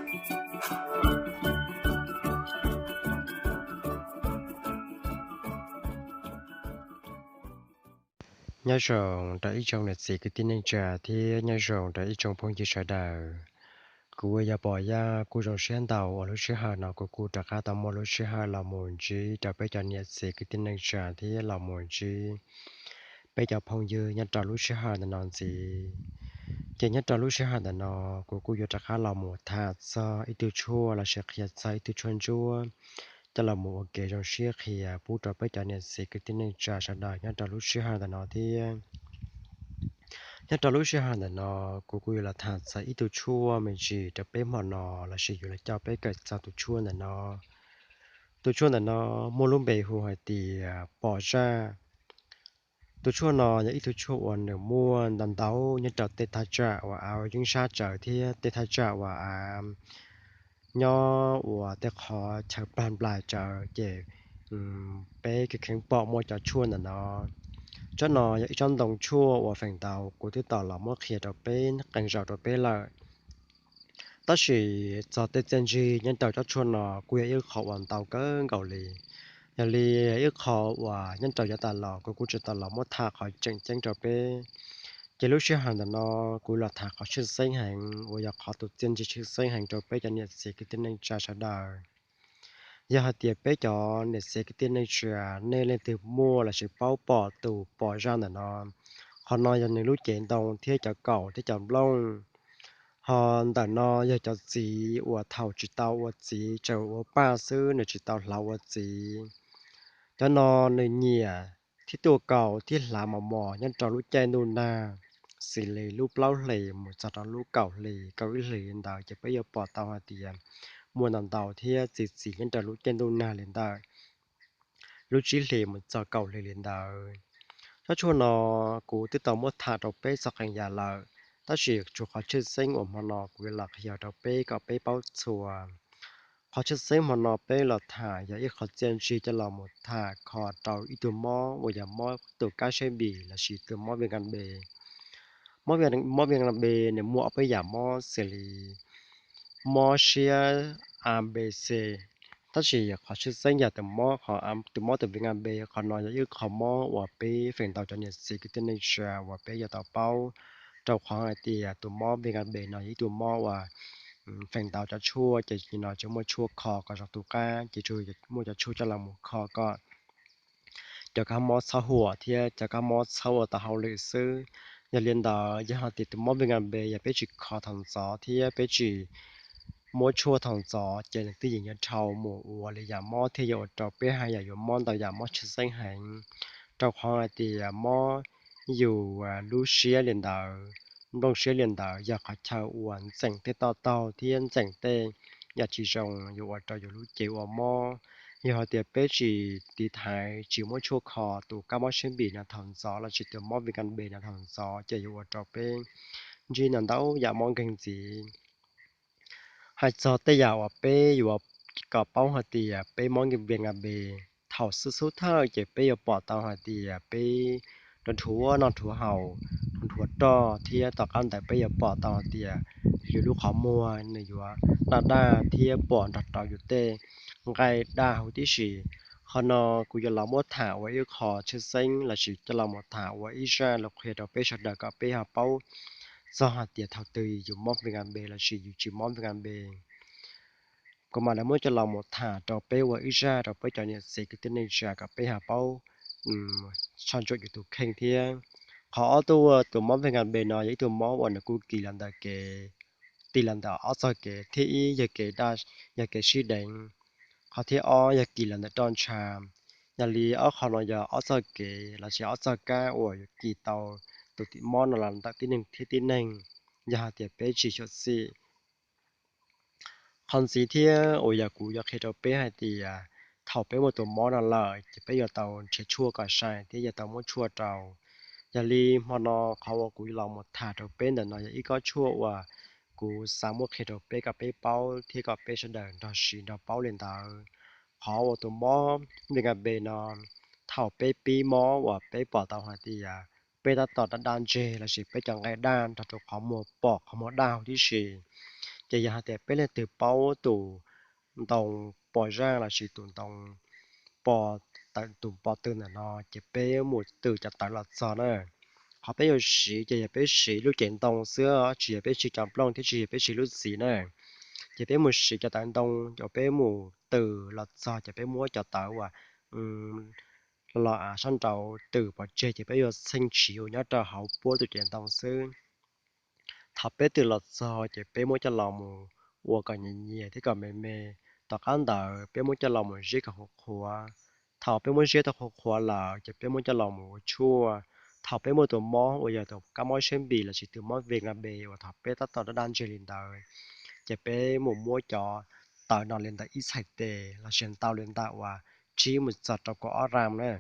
Nyob zoo rau ib tsoom niam txiv kwv tij neej tsa thiab nyob zoo rau ib tsoom phooj ywg sawv daws. Kuv uas yog Pov Yaj kuj zoo siab ntau uas lub sij hawm no kuv kuj rov qab tau muaj lub sij hawm los mus ntsib rau peb cov niam txiv kwv tij neej tsa thiab los mus ntsib peb cov phooj ywg nyob rau lub sij hawm ntawm no ntxiv. Ces nyob rau lub sij hawm ntawm no kuv kuj yuav rov qab los mus tham txog ib tug tshuaj los sis qhia txog ib tug tshuaj ntsuab coj los mus ua kev zoo siab qhia pub rau peb cov niam txiv kwv tij neej tsa sawv daws nyob rau lub sij hawm ntawm no thiab. Nyob rau lub sij hawm ntawm no kuv kuj yuav los tham txog ib tug tshuaj me ntsis rau peb hmo no los sis yuav los coj peb kawm txog tus tshuaj ntawm no. Tus tshuaj ntawm no muaj lub npe hu hais tias pos zaj. Tus tshuaj no yog ib tug tshuaj uas nws muaj ntau ntau nyob rau tej thaj tsam uas av yeeb sab tsawv thiab tej thaj tsam uas av nyob uas tej qhov chaw plag nplas tsawv ces peb kheev pom muaj cov tshuaj ntawm no. Tsob no yog ib tsob ntoo tshuaj uas feem ntau kuv twb tau los muab qhia rau peb qee zaus rau peb lawm. Tab sis txog tej txiaj ntsig nyob rau tsob tshuaj no kuj yog ib qho uas ntau kawg nkaus li. Yog li ib qho uas nyob rau yav tas los kuv kuj tsis tau los muab tham qhov tseem ceeb rau peb. Ces lub sij hawm ntawm no kuv los tham qhov tshwj xeeb heev uas yog qhov tus txiaj ntsig tshwj xeeb heev rau peb cov niam txiv kwv tij neej tsa sawv daws. Yog hais tias peb cov niam txiv kwv tij neej tsa nej leej twg muaj los sis paub pom tus pos zaj ntawm no, qhov no yog nws lub cev ntoo thiab cov kaum thiab cov nplooj. Ho ntawm no yog cov txiv uas thaum tsis tau ua txiv tseem ua paj xwb, nws tsis tau hlawv ua txiv. Cov no nws nyiam thiab tuaj kaus thiab hlav mos mos nyob rau lub caij ntuj nag, xws li lub plaub hlis mus txog rau lub kaum hlis kaum ib hlis li ntawd ces peb yuav pom tau hais tias muaj ntau ntau thiab txi txiv nyob rau lub caij ntuj nag li ntawd, lub tsib hlis mus txog kaum hlis li ntawd. Tsob tshuaj no kuv twb tau muab tham rau peb txog qee yam lawm, tab sis tsuas qhov tshwj xeeb uas hmo no kuv yuav los qhia rau peb kom peb paub txhua. Qhov tshwj xeeb hmo no peb los tham yog ib qho txiaj ntsig coj los mus tham kho rau ib tug mob uas yog mob tus kab siab npis los sis tus mob viêm gan B. Mob viêm gan B nws muaj ob peb yam mob xws li mob siab A B C, tab sis qhov tshwj xeeb yog tus mob, tus mob tus viêm gan B, qhov no yog ib qho mob uas peb feem ntau cov niam txiv kwv tij neej tsa uas peb yuav tau paub, rau qhov hais tias tus mob viêm gan B no yog ib tug mob uas feem ntau cov tshuaj ces no tsis muaj tshuaj kho kom zoo tu qab, ces tsuas muaj cov tshuaj coj los mus kho kom cov kab mob txhob huam thiab cov kab mob txhob ua tau hauj lwm xwb. Yog li ntawd yog hais tias tus mob viêm gan B yog peb tsis kho thaum ntxov thiab peb tsis muab tshuaj thaum ntxov ces nws twb yeej yuav dhau mus ua li yam mob thiab yuav ua rau peb haj yam yuav mob ntau yam mob tshwj xeeb heev, rau qhov hais tias mob yus lub siab li ntawd, nplooj siab li ntawd yog qhov chaw uas ntxeem tej toj taug thiab ntxeem tej yam tsis zoo yuav ua rau yus lub cev ua mob. Yog hais tias peb tsis tiv thaiv tsis muab tshuaj kho tus kab mob siab npis no thaum ntxov los sis tus mob viêm gan B no thaum ntxov ces yuav ua rau peb ntsib ntau ntau yam mob nkeeg ntxiv. Hais txog tej yam uas peb yuav kom paub hais tias peb mob viêm gan B, thaum xub xub thawj ces peb yuav pom tau hais tias peb nrov nrhuav noj nrhuav haus, nrov nrhuav roj thiab tom qab ntawd peb yuav pom tau hais tias yus lub qhov muag nws yuav daj daj thiab pom nrog rau yus tej nqaij daj huv tib si. Qhov no kuv yuav los muab tham ua ib qho tshwj xeeb los sis coj los mus tham ua ib zaj los qhia rau peb sawv daws kom peb ho paub txog hais tias thaum twg yus mob viêm gan B los sis yus tsis mob viêm gan B. Kuv mam li muab coj los mus tham rau peb ua ib zaj rau peb cov niam txiv kwv tij neej tsa kom peb ho paub tshaj ntsuam yus tus kheej thiab. Qhov ob tuaj, tus mob viêm gan B no yog ib tug mob uas nws kuj kis los ntawm kev, tis los ntawm ob txoj kev, thib ib yog kev daj, yog kev sib deev, qhov thib ob yog kis los ntawm roj ntsha. Yog li ob qho no yog ob txoj kev los sis ob txoj kab uas yuav kis tau tus mob no los ntawm tib neeg thiab tib neeg yog hais tias peb tsis xyuam xim. Qhov ntxiv thiab uas yog kuv yuav qhia rau peb hais tias thaum peb muaj tus mob no lawm ces peb yuav tau nrhiav tshuaj kom sai thiab yuav tau muab tshuaj rau. Yog li hmo no qhov uas kuv los mus tham rau peb ntawm no yog ib kob tshuaj uas kuv xav muab qhia rau peb kom peb paub thiab kom peb sawv daws nrog siv nrog paub li ntawd. Qhov uas tus mob viêm gan B no, thaum peb pib mob uas peb pom tau hais tias peb tab tom daj daj ntseg los sis peb cov nqaij daj nrog rau qhov muag pom qhov muag daj huv tib si, Ces yog hais tias peb leej twg paub tus ntoo pos zaj lossis tus ntoo pos, tus pos tw ntawm no ces peb mus tw cov tawv los txog na. Qhov peb yuav siv ces yog peb siv lub cev ntoo xwb, tsis yog peb siv cov nplooj thiab tsis yog peb siv lub txiv na. Ces peb mus siv cov tawv ntoo, ces peb mus tw los txog ces peb muab cov tawv uas los sab nraud tw pov tseg ces peb yuav txheej siv uas nyob rau hauv puab tus cev ntoo xwb. Thaum peb tw los txog ces peb muab coj los mus ua kom nyias nyias thiab kom me me. Tom qab ntawd peb muab coj los mus ziab kom qhuav qhuav. Thaum peb muab ziab tau qhuav qhuav lawm ces peb muab coj los mus ua tshuaj. Thaum peb muaj tus mob uas yog tus kab mob siab npis lossis tus mob viêm gan B uas thaum peb tab tom daj daj ntseg li ntawd, ces peb mus muab cov tawv no li ntawm ib txhais tes lossis ntau li ntawm uas tsib mus txog rau kaum ob ram na,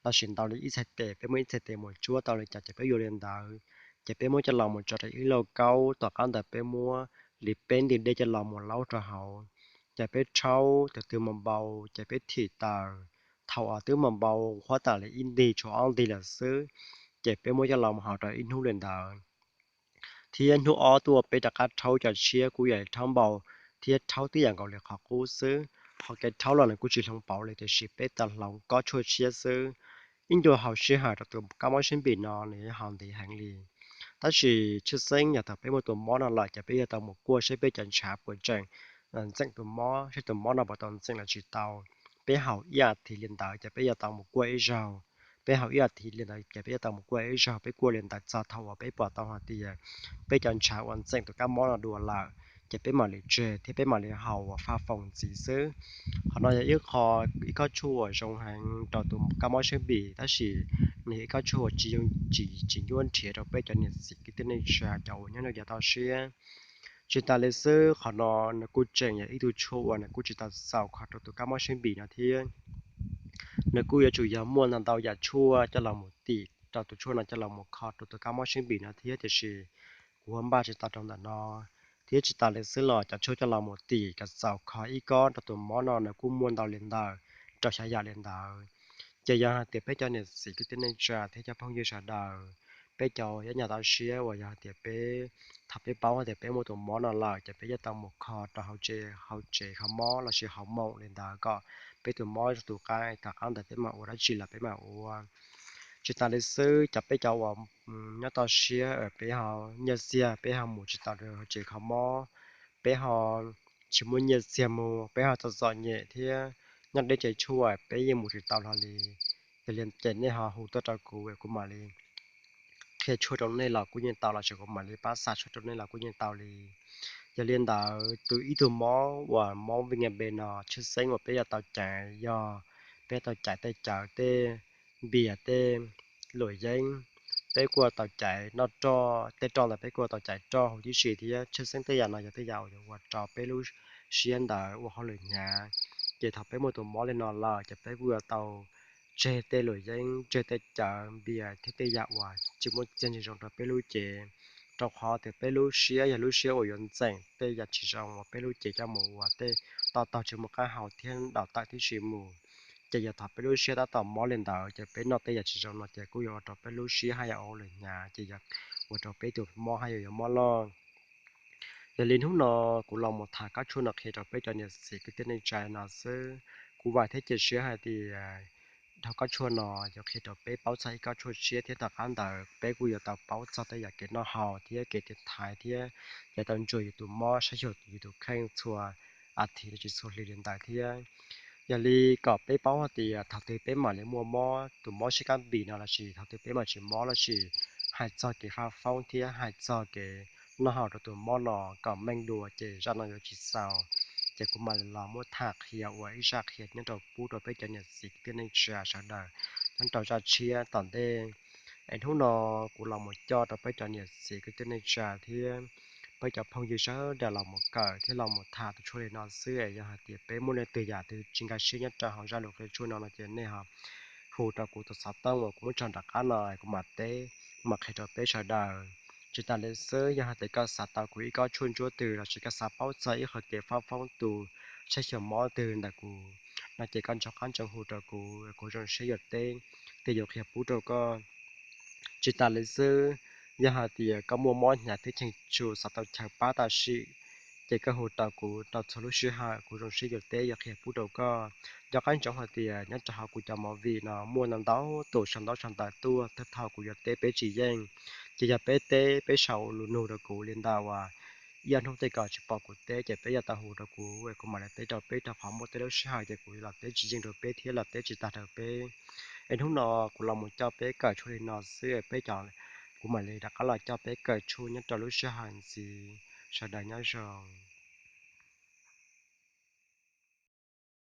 lossis ntau li ib txhais tes, peb muab ib txhais tes mus tsuab tau li cas ces peb yuav li ntawd. Ces peb muab coj los mus tso rau ib lauj kaub, tom qab ntawd peb muab li peb nti dej coj los mus laub rau hauv. Ces peb rhaub, thaum twg mas npau ces peb thim taws. Thaum uas twb mas npau huab tas li ib nti tshuav ob nti lawm xwb, ces peb muab coj los mus haus rau ib hnub li ntawd. Thiab hnub ob tuaj peb rov qab rhaub cov tshiab kuj yog rhaub npau thiab rhaub tib yam nkaus li qhov qub xwb. Qhov kev rhaub los nws kuj tsis hloov pauv li, tiam sis peb tau hloov kob tshuaj tshiab xwb. Ib ncua haus sij hawm rau tus kab mob siab npis no nws yuav haus ntev heev li. Tab sis tshwj xeeb yog thaum peb muaj tus mob no lawm ces peb yuav tau mus kuaj seb peb cov ntshav puas tseem ntxeem tus mob, seb tus mob no puas tau ntxeem los tsis tau. Peb haus ib as thiv li ntawd ces peb yuav tau mus kuaj ib zaug. Peb haus ib as thiv li ntawd ces peb yuav tau mus kuaj ib zaug. Peb kuaj li ntawd txog thaum uas peb pom tau hais tias peb cov ntshav uas ntxeem tus kab mob no dua lawm, ces peb mam li tseg thiab peb mam li haus uas faj foos ntxiv xwb. Qhov no yog ib qho, ib kob tshuaj uas zoo heev rau tus kab mob siab npis, tab sis nws yog ib kob tshuaj uas tsis, tsis nyuaj nrhiav rau peb cov niam txiv kwv tij neej tsa cov uas nyob rau yav toj siab. Tsis tas li xwb, qhov no nws kuj tseem yog ib tug tshuaj uas nws kuj tsis tau txaus kho rau tus kab mob siab npis no thiab. Nws kuj yuav tsum yog muaj ntau ntau yam tshuaj coj los mus tim rau tus tshuaj no coj los mus kho rau tus kab mob siab npis no thiab, tiam sis kuv ua npaj tsis tau rau ntawm no. Thiab tsis tas li xwb los cov tshuaj coj los mus tim kom txaus kho ib kob rau tus mob no nws kuj muaj ntau li ntawm rau xya yam li ntawd. Ces yog hais tias peb cov niam txiv kwv tij neej tsa thiab cov phooj ywg sawv daws, peb cov nyob yav toj siab uas yog hais tias peb, thaum peb paub hais tias peb muaj tus mob no lawm ces peb yuav tau mus kho rau hauv tsev, hauv tsev kho mob lossis hauv moos li ntawd kom peb tus mob tus qaij, tom qab ntawd peb mam ua dab tsi los peb mam ua. Tsis tas li xwb, cov peb cov uas nyob toj siab peb ho nyiaj txiag peb ho mus tsis tau rau hauv tsev kho mob, peb ho tsis muaj nyiaj txiag mus, peb ho txom txom nyem thiab nyob deb tsev tshuaj peb yeej mus tsis tau hlo li. Yog li ces nej ho hu tuaj rau kuv, kuv mam li qhia tshuaj rau nej los kuj yeej tau, lossis kuv mam li pab xa tshuaj rau nej los kuj yeej tau li. Yog li ntawd tus ib tug mob uas mob viêm gan B no tshwj xeeb uas peb yuav tau caiv yog peb tau caiv tej cawv, tej npias, tej luam yeeb. Peb kuj tau caiv noj roj, tej roj ntawd peb kuj tau caiv roj huv tib si thiab. Tshwj xeeb tej yam no yog tej yam uas yuav ua rau peb lub siab ntawd ua hauj lwm hnyav. Ces thaum peb muaj tus mob li no lawm ces peb kuj yuav tau tseg tej luam yeeb, tseg tej cawv, npias thiab tej yam uas tsis muaj txiaj ntsig zoo rau peb lub cev, rau qhov tias peb lub siab yog lub siab uas yuav ntxeem tej yam tsis zoo uas peb lub cev coj mus ua tej toj taug tsis muaj qab hau thiab daus tawm tib si mus. Ces yog thaum peb lub siab tab tom mob li ntawd ces peb noj tej yam tsis zoo no ces kuj yuav ua rau peb lub siab haj yam ua hauj lwm hnyav, ces yog ua rau peb tus mob haj yam yuav mob loj. Yog li hnub no kuv los mus tham kob tshuaj no qhia rau peb cov niam txiv kwv tij neej tsa no xwb. Kuv vam thiab cia siab hais tias dhau kob tshuaj no yuav qhia rau peb paub txog ib kob tshuaj tshiab thiab tom qab ntawd peb kuj yuav tau paub txog tej yam kev noj haus thiab kev tiv thaiv thiab yuav tau ntsuas yus tus mob saib xyuas yus tus kheej txhua a thiv los sis txhua hli li ntawd thiab. Yog li kom peb paub hais tias thaum twg peb mam li muaj mob tus mob siab kab npis no lossis thaum twg peb mam tsis mob lossis hais txog kev faj foob thiab hais txog kev noj haus rau tus mob no kom meej dua ces zaj no yuav tsis xaus. Ces kuv mam li los muab tham qhia ua ib zaj qhia nyob rau pub rau peb cov niam txiv kwv tij neej tsa sawv daws nyob rau zaj tshiab tom ntej. Es hnub no kuv los mus coj rau peb cov niam txiv kwv tij neej tsa thiab peb cov phooj ywg sawv daws los mus kawm thiab los mus tham tus tshuaj li no xwb. Yog hais tias peb muaj leej twg yam twg tsis nkag siab nyob rau hauv zaj lus qhia tshuaj no no ces nej ho hu rau kuv tus xov tooj uas kuv muab tso nram qab no kuv mam teb, kuv mam qhia rau peb sawv daws. Tsis tas li xwb, yog hais tias koj xav tau kuv ib kob tshuaj ntsuab twg lossis koj xav paub txog ib qho kev faj foob tus saib xyuas mob twg ntawm kuv no ces koj ntxhov qab ntxhov hu rau kuv, kuv zoo siab yuav teb thiab yuav qhia pub rau koj. Tsis tas li xwb, yog hais tias koj muaj mob hnyav thiab cheem tsum xav tau chaw pab tam sim ces koj hu rau kuv rau txhua lub sij hawm, kuv zoo siab yuav teb yuav qhia pub rau koj. Nco qab ntsoov hais tias nyob rau hauv kuv cov movie no muaj ntau ntau tus sau ntaub sau ntawv tuaj, thawj thaum kuv yuav teb peb tsis yeej, ces yog peb teb peb sau lus nug rau kuv li ntawd uas ib ob hnub tej kom tsis pom kuv teb ces peb yuav tau hu rau kuv, kuv mam li teb rau peb rau qhov muaj tej lub sij hawm ces kuv los teb tsis yeej rau peb thiab los teb tsis tag rau peb. Es hnub no kuv los mus coj peb kawm tshuaj li no xwb, peb cov, kuv mam li rov qab los coj peb kawm tshuaj nyob rau lub sij hawm ntxiv. Sawv daws nyob zoo.